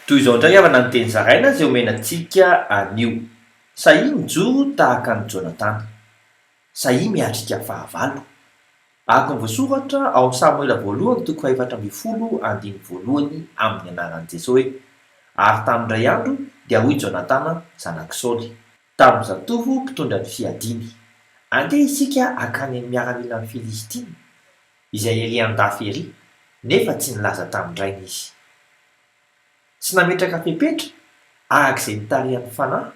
Toy izao indray havana ny teny zaraina izay omena antsika anio. Sahia mijoro tahaka an'i Jonatana. Sahia miatrika fahavalo. Araka ny voasoratra ao amin'ny Samoela voalohany toko faha-14 andininy voalohany amin'ny anaran'i Jesoa hoe, Ary tamin'indray andro dia hoy Jonatana zanak'i Saoly, tamin'ny zatovo mpitondra ny fiadiany, Andeha isika hankany amin'ny miaramilan'ny Filistina, izay ery an-dafy ery, nefa tsy nilaza tamin-drainy izy. Tsy nametraka fepetra araka izay nitarihan'ny Fanahy,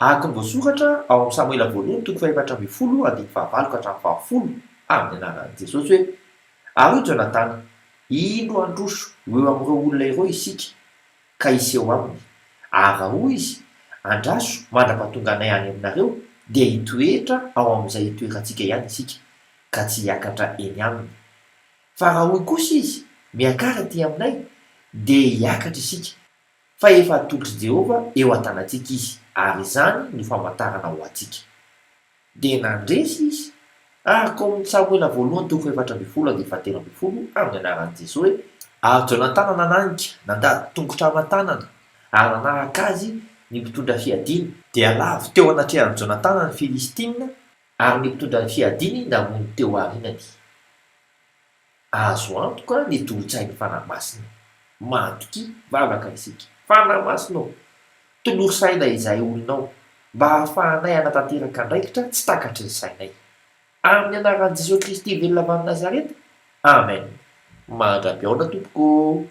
araka ny voasoratra ao amin'ny Samoela voalohany toko faha-14 andininy fahavalo ka hatramin'ny fahafolo, amin'ny anaran'i Jesosy hoe, Ary hoy Jonatana, Indro handroso ho eo amin'ireo olona ireo isika, ka hiseho aminy. Ary raha hoy izy, Andraso mandra-pahatonganay any aminareo, dia hitoetra ao amin'izay itoerantsika ihany isika, ka tsy hiakatra eny aminy. Fa raha hoy kosa izy, Miakara aty aminay, dia hiakatra isika, fa efa atolotr'i Jehovah eo an-tanantsika izy, ary izany no famantarana ho antsika. Dia nandresy izy, araka ao amin'ny Samoela voalohany toko faha-14 andininy faha-13, amin'ny anaran'i Jesoa hoe. Ary Jonatana nananika, nandady tongotra aman-tanana, ary nanaraka azy ny mpitondra fiadiana. Dia lavo teo anatrehan'i Jonatana ny Filistina, ary ny mpitondra ny fiadiany namono teo aorianany. Azo antoka ny tolo-tsain'ny Fanahy Masina. Matokia, vavaka isika. Fanahy Masina ô, tolory saina izahay olonao, mba hahafahanay hanatanteraka andraikitra tsy takatry ny sainay. Amin'ny anaran'i Jesoa Kristy velona avy any Nazareta, Amen. Mandra-pihaona tompoko ô.